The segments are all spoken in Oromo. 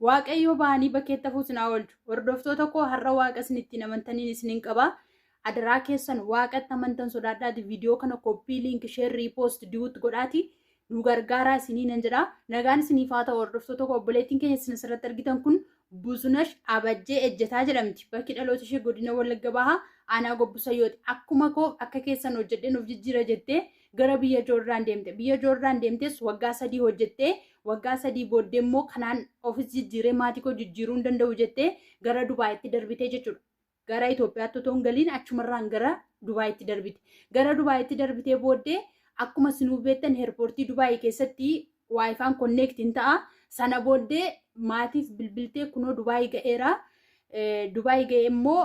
Waaqayyo ba'anii bakkeetti hafuu isin haa oolchu. Hordoftoota koo, har'a Waaqa isin ittiin amantaniin isinin qaba. Adaraa keessan, Waaqatti amantan sodaadhaati viidiyoo kana copy link, share, repost, duet godhaati nu gargaaraa isinii nan jedha. Nagaan isiniif haa ta'u, hordoftoota koo. Obboleettiin keenya isin asirratti argitan kun Buzunash Abajjee Ejjetaa jedhamti. Bakki dhaloota ishee godina Wallagga Bahaa, aanaa Gobbusayyooti. Akkuma koo akka keessan hojjedheen of jijjiira jettee gara biyya Joordaan deemte. Biyya Joordaan deemtes waggaa 3 hojjettee, waggaa 3 booddee immoo kanaan ofis jijjiiree maatii koo jijjiiruu hin danda'u jettee gara Dubaayitti darbite jechuudha. Gara Itoophiyaatti otoo hin galiin achumarraan gara Dubaayitti darbite. Gara Dubaayitti darbitee booddee, akkuma isinuu beektan, airportii Dubaayii keessatti WiFi'n connect hin ta'a. Sana booddee maatiif bilbiltee, "Kunoo Dubaayii ga'eera. Dubaayii ga'e immoo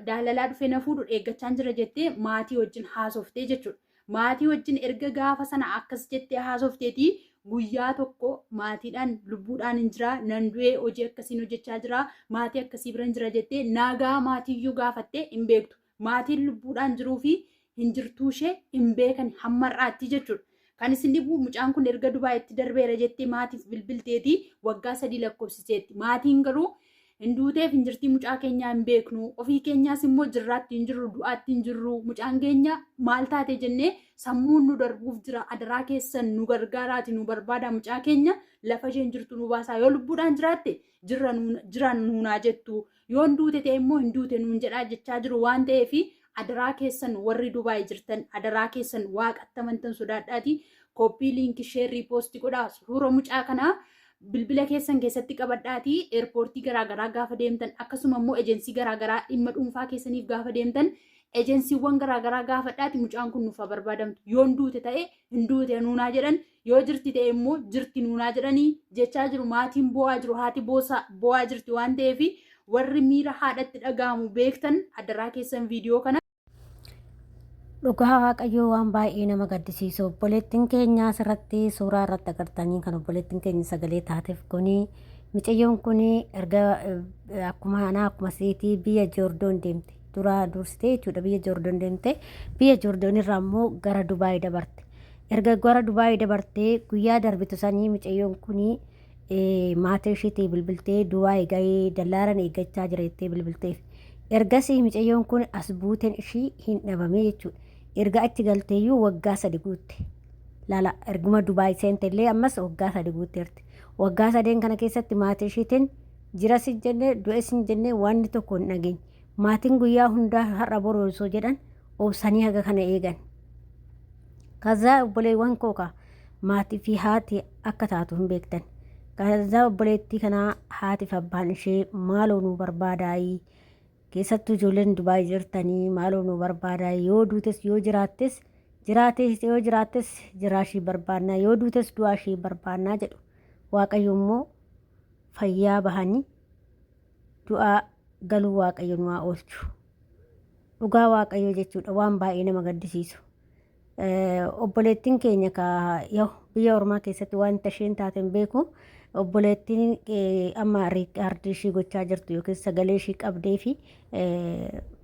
daalalaa dhufee na fuudhu eeggachaan jira," jettee maatii wajjin haasoftee jechuudha. Maatii wajjin erga gaafa sana akkas jettee haasofteetii guyyaa tokko maatiidhaan "Lubbuudhaan hin jira, nan du'ee, hojii akkasiin hojjechaa jira, maatii akkasii biran jira," jettee nagaa maatiiyyuu gaafattee hin beektu. Maatiin lubbuudhaan jiruu fi hin jirtuu ishee hin beekan hamma har'aatti jechuudha. Kan isin dhibu, mucaan kun erga Dubaayitti darbeera jettee maatiif bilbilteetii waggaa 3 lakkoofsiseetti. Maatiin garuu hin duuteef hin jirtii mucaa keenyaa hin beeknu. Ofii keenyaas immoo jirraatti hin jirru, du'aatti hin jirru. Mucaan keenya maal taate jennee sammuun nu darbuuf jira. Adaraa keessan nu gargaaraati nu barbaada, mucaa keenya lafa isheen jirtu nu baasaa. Yoo lubbuudhaan jiraatte jirra jiran nuunaa jettu. Yoo hin duute ta'e immoo hin duute nuun jedhaa jechaa jiru. Waan ta'eef, adaraa keessan, warri Dubaay jirtan, adaraa keessan, Waaqatti amantan sodaadhaati copy link, share, repost godhaa. Suura mucaa kanaa bilbila keessan keessatti qabadhaatii airportii garaagaraa gaafa deemtan, akkasuma immoo ejensii garaagaraa dhimma dhuunfaa keessaniif gaafa deemtan, ejensiiwwan garaagaraa gaafadhaati mucaan kun nuuf haa barbaadamtu, yoon duute ta'e hin duute nuunaa jedhan, yoo jirti ta'e immoo jirti nuunaa jedhanii jechaa jiru. Maatiin bo'aa jiru, haati bo'aa jirti. Waan ta'eef, warri miira haadhatti dhaga'amu beektan, adaraa keessan viidiyoo kana Dhugaa Waaqayyoo, waan baay'ee nama gaddisiisu. Obboleettiin keenya asirratti suuraa irratti agartanii, kan obboleettiin keenya sagalee taateef kuni, mucayyoon kun erga akkuma anaa akkuma siitii biyya Joordoon deemte, dura dursitee jechuudha, biyya Joordoon deemte. Biyya Joordoon irraa immoo gara Dubaay dabarte. Erga gara Dubaay dabartee guyyaa darbitu sanii mucayyoon kun maatii isheetii bilbiltee, "Dubaay gahee, dallaalan eeggachaa jira," jettee bilbilteef. Ergasii mucayyoon kun as buuteen ishii hin dhabamee jechuudha. Erga achi galteeyyuu waggaa 3 guutte. Laala, erguma Dubaay seente illee ammas waggaa 3 guutteerti. Waggaa sadeen kana keessatti maatii ishiitiin jiras hin jenne, du'es hin jenne, wanni tokko hin dhageenye. Maatiin guyyaa hundaa har'a boru osoo jedhan obsanii haga kana eegan. Kazaa obboleewwan koo ka maatii fi haati akka taatu hin beektan. Kazaa obboleettii kanaa haati fi abbaan ishee maaloo nuu barbaadaayii, keessattuu ijoolleen Dubaay jirtanii, maaloo nuu barbaadaayii, yoo duutes yoo jiraattes, jiraates yoo jiraattes jiraashii barbaannaa, yoo duutes du'aa ishee barbaannaa jedhu. Waaqayyo immoo fayyaa bahanii du'aa galuu Waaqayyo nu haa oolchu. Dhugaa Waaqayyo jechuudha, waan baay'ee nama gaddisiisu. Obboleettiin keenya ka yoo biyya ormaa keessatti wanta isheen taate hin beeku. Obboleettiin amma record ishii gochaa jirtu yookiin sagalee ishii qabdee fi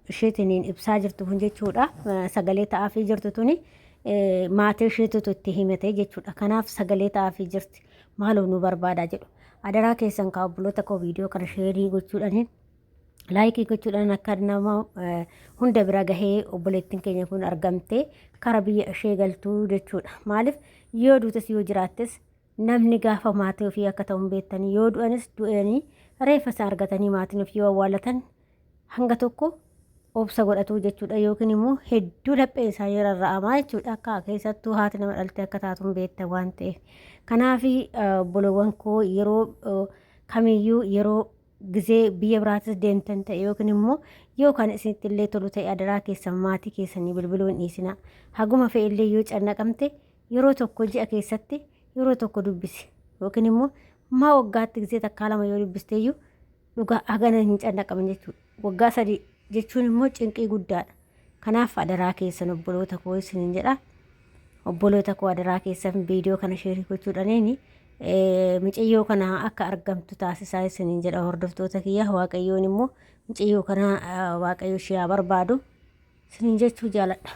isheetiin ibsaa jirtu kun jechuudha. Sagalee ta'aafii jirtu tuni maatii isheetu itti himate jechuudha. Kanaaf sagalee ta'aafii jirti. Maaloo nu barbaadaa jedhu. Adaraa keessan kaa, obboloota koo, viidiyoo kana share gochuudhaan, like gochuudhaan akka nama hunda bira gahee obboleettiin keenya kun argamtee kara biyya ishee galtuu jechuudha. Maaliif, yoo duutes yoo jiraattes namni gaafa maatii ofii akka ta'u hin beektanii. Yoo du'anis du'anii reeffa isaa argatanii maatiin ofii yoo awwaalatan hanga tokko obsa godhatu jechuudha, yookiin immoo hedduu laphee isaanii rarra'amaa jechuudha. Akka keessattuu haati nama dhalte akka taatu hin beektan waan ta'eef. Kanaaf, obboloowwan koo, yeroo kamiyyuu, yeroo gizee biyya biraatis deemtan ta'e yookiin immoo yoo kan isinitti illee tolu ta'e, adaraa keessan maatii keessanii bilbiluu hin dhiisina. Haguma fe'e illee yoo cannaqamte, yeroo tokko ji'a keessatti yeroo tokko dubbisi, yookiin immoo maa waggaatti gizee takkaa lama yoo dubbisteeyyuu dhugaa hagana hin cannaqaman jechuudha. Waggaa 3 jechuun immoo cinqii guddaadha. Kanaaf adaraa keessan, obboloota koo isiniin jedha. Obboloota koo, adaraa keessan viidiyoo kana share gochuudhaaniin mucayyoo kana akka argamtu taasisaa isiniin jedha, hordoftoota kiyya. Waaqayyoon immoo mucayyoo kana Waaqayyo ishee haa barbaadu isiniin jechuu jaaladha.